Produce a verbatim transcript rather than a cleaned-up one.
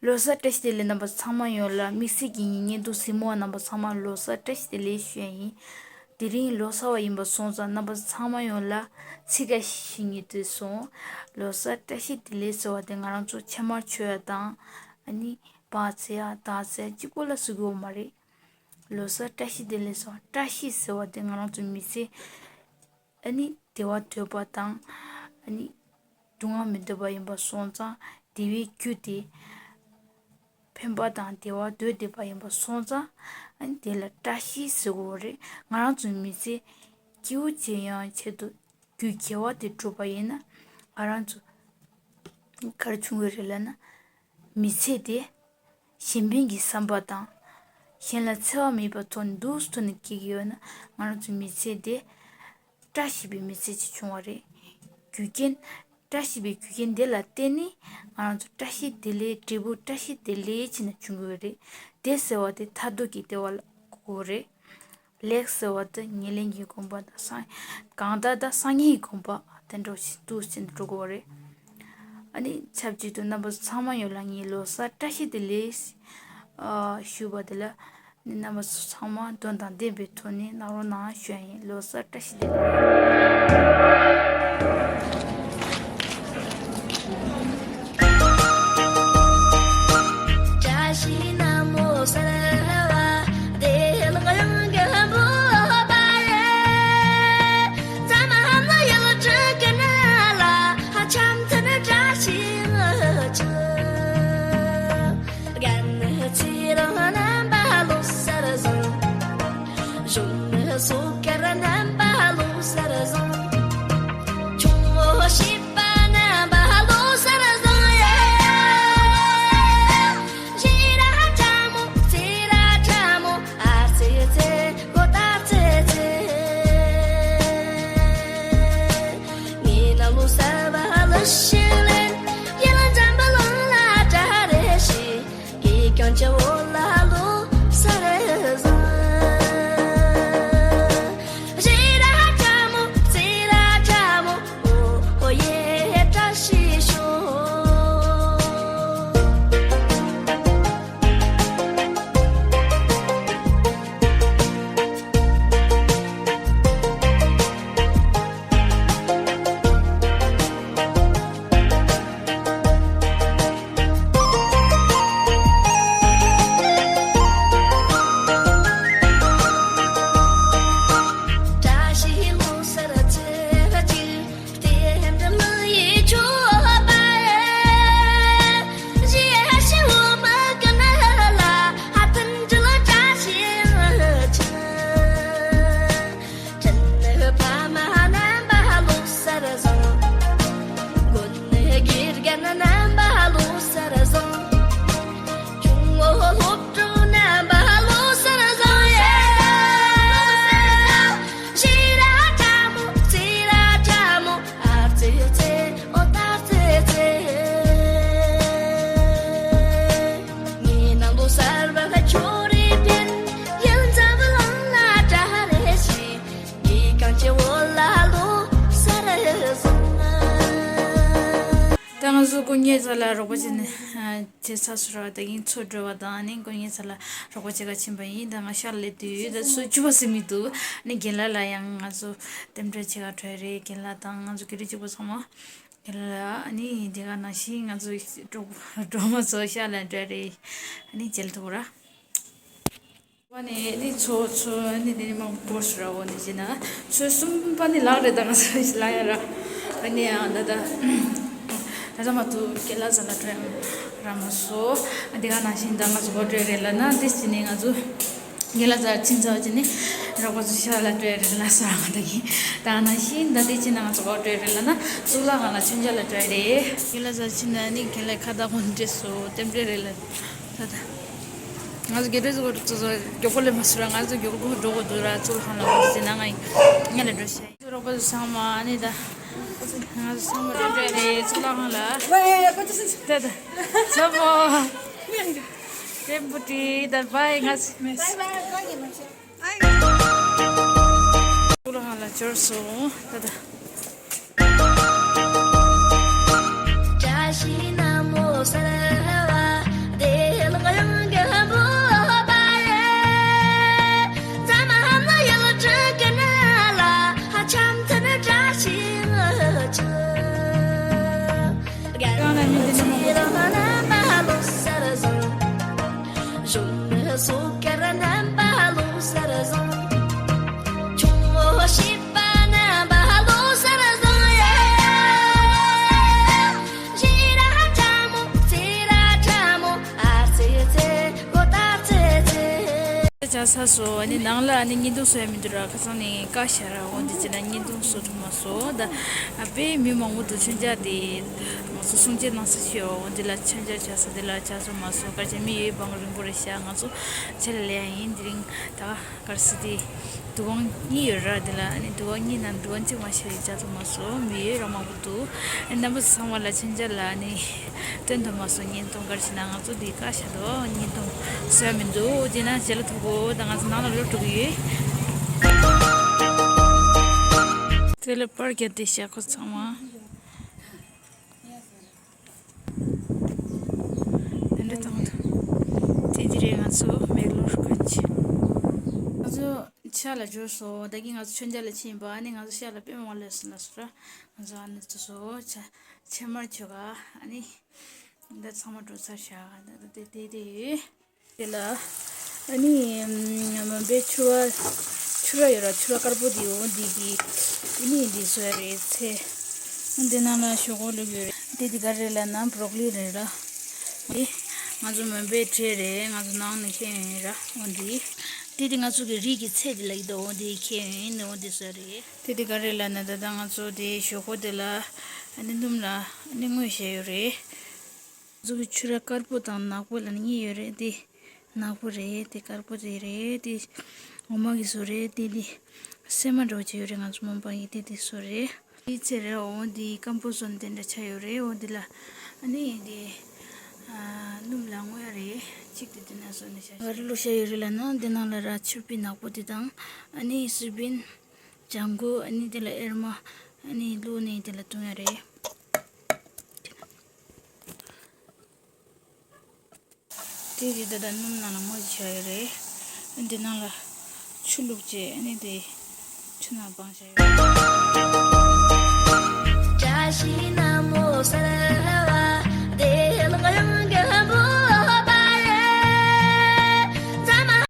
ལོ་གསར་བཀྲ་ཤིས་བདེ་ལེགས། རྣམ་པ་ཚང་མ་ཡོངས་ལ། དམིགས་བསལ་གྱི་ངའི་བརྙན་ཐུང་གཟིགས་མོ་བ་རྣམ་པ་ཚང་མ་ལོ་གསར་བཀྲ་ཤིས་བདེ་ལེགས་ཞུ་ཡ་ཡིན། དེ་རིང་ལོ་གསར་བ་ཡིན་པ་སོང་ཙང་རྣམ་པ་ཚང་མ་ཡོངས་ལ་ཚིག་འགའ་ཞིག་ཞུ་སྙིང་འདོད་སོང་། ལོ་གསར་བཀྲ་ཤིས་བདེ་ལེགས་ཟེར་བ་དེ་ང་རང་ཚོ་ཕྱེ་མར་མཆོད་ཡ་དང་། ཨ་ནི་བག་ཚ་ཡ་དར་ཚ་ཡ་གཅིག་པོ་ལ་ཟེར་དགོས་མ་རེད། ལོ་གསར་བཀྲ་ཤིས་བདེ་ལེགས་ཟེར་བ། བཀྲ་ཤིས་ཟེར་བ་དེ་ང་རང་ཚོ་མི་ཚེ། ཨ་ནི་བདེ་བ་འདོད་པ་དང་། ཨ་ནི་སྡུག་བསྔལ་མི་འདོད་པ་ཡིན་པ་སོང་ཙང་བདེ་བའི་རྒྱུ་དེ་ཕན་པ་དང་བདེ་བ་འདོད་བསྡད་པ་ཡིན་པ་སོང་ཙང་། ཨ་ནི་དེ་ལ་བཀྲ་ཤིས་ཟེར་དགོས་པ་རེད། ང་རང་ཚོའི་མི་ཚེ་སྐྱིད་པོ་བྱེད་ཡང་ཆེད་དུ་རྒྱུ་དགེ་བ་དེ་བསྒྲུབས་པ་ཡིན་ན། ང་རང་ཚོ་ག་རེ་བྱུང་གི་རེད་ལབ་ན། མི་ཚེ་དེ་གཞན་ཕན་གྱི་བསམ་པ་དང་། གཞན་ལ་འཚེ་བ་མེད་པའི་ཐོག་ནས་འདུག་སེ་ཐོག་ནས་སྐྱེལ་གྱི་ཡོད་ན། ང་རང་ཚོའི་མི་ཚེ་དེ་བཀྲ་ཤིས་པའི་མི་ཚེ་ཅིག་བྱུང་བ་རེད། རྒྱུ་རྐྱེན། བཀྲ་ཤིས་པའི་རྒྱུ་རྐྱེན་དེ་ལ་བརྟེན་ནས་ང་རང་ཚོ་བཀྲ་ཤིས་བདེ་ལེགས། འབྲས་བུ་བཀྲ་ཤིས་བདེ་ལེགས་བྱས་ནས་འབྱུང་གི་ཡོད་རེད། བདེ་ཟེར་བ་དེ་མཐར་ཐུག་གི་བདེ་བ་ལ་གོ་གི་རེད། ལེགས་ཟེར་བ་དེ་ཉེར་ལེན་གྱི་དགོངས་པ་དང་སངས། གང་དག་དང་སངས་རྒྱས་ཀྱི་དགོངས་པ་དེ་འདྲ་ཞིག་འདུག་སེ་འགྲོ་དགོས་པ་རེད། ཨ་ནི་ཆབས་ཅིག་ཏུ་རྣམ་པ་ཚང་མ་ཡོངས་ལ་ངས་ལོ་གསར་བཀྲ་ཤིས་བདེ་ལེགས་ཞུ་བ་དེ་ལ། ཨ་ནི་རྣམ་པ་ཚང་མ་དོན་དང་ལྡན་པའི་ཐོག་ནས་གནང་རོགས་གནང་ཞུ་ཡ་ཡིན། ལོ་གསར་བཀྲ་ཤིས་བདེ་ལེགས། ད་ང་ཚོ་དཀོན་གཉེར་ས་ལ་རོགས་པ་བྱས་ནས་བྱས་ཚར་སོང་ར། ད་གིན་ཚུར་འགྲོ་བ་དང་ཨ་ནི་དཀོན་གཉེར་ས་ལ་རོགས་པ་བྱེད་ག་ཕྱིན་པ་ཡིན། ད་ང་ཤག་ལས་དུས་ད་ཚོ་བཅུ་པ་ཟིན་མི་འདུག་ཨ་ནི་རྒན་ལགས་ལ་ཡང་ང་ཚོ་རྟེན་འབྲེལ་བྱེད་ག་འགྲོ་ཡ་རེད། རྒན་ལགས་དང་ང་ཚོ་དགེ་ཕྲུག་གཅིག་པོ་ཚང་མ། རྒན་ལགས་ལ་ཨ་ནི་དེ་ག་ནང་བཞིན་ང་ཚོ་གྲོགས་གྲོགས་མོ་ཚོ་ཤག་ལ་འགྲོ་ཡ་རེད། ཨ་ནི་མཇལ་ཐུབ་ར། ཨ་ནི་ནི་ཚོ་ཚོ་ནི་དེ་ནི་མང་པོ་ཞིག་ར། འོ་ནི་ཅི་ན་ཚོ་གསུམ་པ་ནི་ལག་རེད། ད་ང་ཚོ་ལག་ཡ་ར། ཨ་ནི་ཡང་ད་ད་ད་ད་མ་ཐུ་རྒན་ལགས་ས་ལ་འགྲོ་ཡ་ར་མ་སོ། ཨ་དེ་ག་ནང་བཞིན་ད་ང་ཚོ་གོ་འགྲོ་རེད་ལ་ན། དེ་ཅི་ནི་ང་ཚོ་རྒན་ལགས་ས་ཕྱིན་ཚར་ཅི་ནི་རོགས་པ་ཚོ་ཤག་ལ་འགྲོ་ཡ་རེད་ལ་ས་ར་ང་ད་གི་ད་ནང་བཞིན་ད་དེ་ཅི་ན་ང་ཚོ་གོ་འགྲོ་རེད་ལ་ན། གཙུག་ལག་ཁང་ལ་མཆོད་མཇལ་ལ་འགྲོ་ཡ་རེད། རྒན་ལགས་ས་ཕྱིན་ན་ནི་རྒན་ལགས་ཁ་བཏགས་གོན་འདྲེས་སོ་རྟེན་འབྲེལ་རེད་ལ། ད་ད། ང་ཚོ་དགེ་ཕྲུག་ཚོ་ཚོ་མགྱོགས་པོ་སླེབས་མ་སོང་ར། ང་ཚོ་མགྱོགས་པོ་འགྲོ་དགོས་འདུག་ར། གཙུག་ལག་ཁང་ལ་ང་ཚོ་ཟིན་ན་ང་ཡིན་ང་ལ་འགྲོ་ཤེས། ཚོ་རོགས་པ་ཚོ་ཚང་མ་ཨ་ནི་ད། ང་ཚོ་ཚང་མ་འགྲོ་འགྲོ་རེད་གཙུག་ལག་ཁང་ལ། ད་ད། ཚ་པོ། རྟེན་པོ་ཏི་ད་བའི་ང་ཚོ། གཙུག་ལག་ཁང་ལ་འབྱོར་སོང་ད་ད། སོ་ཀར་རྣམ་པ་ལོ་སར་བཟང་། ཆུང་མོ་བྱིས་པ་རྣམ་པ་ལོ་སར་བཟང་། ཡ། ཞེ་ར་ཁྲ་མོ་ཚེ་ར་ཁྲ་མོ་ཨ་ཙེ་ཙེ་གོ་ད་ཙེ་ཙེ། ཅག་ས་སོ་ཨ་ནི་ནང་ལ་ཨ་ནི་བརྙན་ཐུང་བཟོ་ཡ་མི་འདུག་ར། ཁ་སང་ནས་བཀའ་ཤག་ར། འོ་འདི་ཅི་ན་བརྙན་ཐུང་བཟོ་ཐུབ་མ་སོང་ད། ཨ་དཔེ་མི་མང་པོ་འདུག་མཆོད་མཇལ་དེ་ང་ཚོ་གསུང་ཆོས་གནང་ས་ཞིག་ཡོད། འོ་འདི་ལ་མཆོད་མཇལ་བྱ་ས་དེ་ལ་བྱ་ཚོ་མ་སོང་། སྐར་ཆ་མི་ཡོད་བང་རིང་པོ་རེད་ཤག་ང་ཚོ་ཆེད་ལས་ཡིན། དེ་རིང་ད་གར་སི་དེ་དུ་བང་གཉིས་ཡོད་ར། དེ་ལ་ཨ་ནི་དུ་བང་གཉིས་ནང་དུ་བང་གཅིག་མ་ཤར་རེད། བྱ་ཚོ་མ་སོང་། མི་ཡོད་ར་མང་པོ་འདུག་ཨ་ནི་རྣམ་པ་ཚོ་ཚང་མ་ལ་མཆོད་མཇལ་ལ་ཨ་ནི་སྟོན་ཐུབ་མ་སོང་། བརྙན་ཐུང་གར་ཞིག་ན་ང་ཚོ་འདི་བཀའ་ཤག་འདུག་བརྙན་ཐུང་བཟོ་ཡ་མི་འདུག་དེ་ན་རྗེས་ལ་ཐུག་གོ་ད་ང་ཚོ་ནང་ལ་ལོག་འགྲོ་གི་ཡོད། དེ་ལ་པར་རྒྱབ་བསྡད་ཤག་ཁོ་ཚང་མ། དེ་འདྲ་བཏང་འདུག་དེ་དེ་རེད། ང་ཚོ་མེག་ལོར་དཀོན་ཆེ། ང་ཚོ་ཤག་ལ་འབྱོར་སོང་། ད་གིན་ང་ཚོ་མཆོད་མཇལ་ལ་ཕྱིན་པ། ཨ་ནི་ང་ཚོ་ཤག་ལ་དཔེ་མང་པོ་སླེབས་སོང་ལ་སོ་ར། ང་ཚོ་ཨ་ནི་ཚོ་སོ་ཆ་ཕྱེ་མར་ཆོ་ག་ཨ་ནི་འདི་ཚང་མ་འགྲོ་ཚར་ཤག་ད་ད་དེ་དེ་དེ་ཡོད། དེ་ལ་ཨ་ནི་མོན་པའི་ཕྱུ་པ་ཕྱུ་ར་ཡོད་ར། ཕྱུ་ར་དཀར་པོ་དེ་འོ་འདི་གི་ཨ་ནི་འདི་བཟོས་རེད་ཚེ། འདི་ནང་ལ་ཞོག་ཁོག་བླུགས་ཡོད་རེད། དེ་འདི་ག་རེ་ལབ་ན་བྷྲོག་ལི་རེད་ར། དེ་ང་ཚོ་མོན་པའི་འབྲས་རེད། ང་ཚོ་ནང་ནས་ཁྱེར་ཡོང་ཡིན་ར། འོ་འདི་དེ་འདི་ང་ཚོ་གི་རིགས་ཀྱི་ཚེ་འདི་ལ་ཡིན་ད། འོ་འདི་ཁྱེར་ཡོང་ཡིན། འོ་འདི་བཟོས་རེད། དེ་འདི་ག་རེ་ལབ་ན་ད་ལྟ་ང་ཚོ་དེ་ཞོག་ཁོག་དེ་ལ་ཨ་ནི་སྣུམ་ལ་ཨ་ནི་བརྔོས་བྱས་ཡོད་རེད། གཟུགས་ཀྱི་ཕྱུ་ར་དཀར་པོ་དང་ནག་པོ་ལ་ནི་གཉིས་ཡོད་རེད། དེ་ནག་པོ་རེད། དེ་དཀར་པོ་དེ་རེད། དེ་འོ་མ་གི་བཟོ་རེད། དེ་དེ་སྲན་མ་འདྲ་བོ་ཅིག་ཡོད་རེད། ང་ཚོ་མོན་པ་ཡི་དེ་དེ་བཟོ་རེད། དེ་ཚེ་རེད། འོ་དེ་སྐམ་པོ་བཟོ་ནི་དེ་འདྲ་ཆ་ཡོད་རེད། འོ་དེ་ལ་ཨ་ནི་དེ་སྣུམ་ལ་བརྔོས་རེད། གཅིག་དེ་དེ་ན་བཟོ་ནི་ཤ་ག་རེ་བླུགས་བྱས་ཡོད་རེད་ལབ་ན། དེ་ནང་ལ་ར་ཆུར་པི་ནག་པོ་དེ་དང་ཨ་ནི་སི་པིན། ལྗང་གུ་ཨ་ནི་དེ་ལ་ཨེར་མ་ཨ་ནི་བླུགས་ནས་དེ་ལ་བཏུང་ཡ་རེད། དེ་དེ་ད་ལྟ་སྣུམ་ནང་ལ་བརྔོས་བྱས་ཡོད་རེད། ཨ་འདི་ནང་ལ་ཆུ་བླུགས་བྱས་ཨ་ནི་དེ་ཆུ་ནང་སྦངས་བྱས་ཡོད་རེད། བཀྲ་ཤིས་ནག་མོ་སར།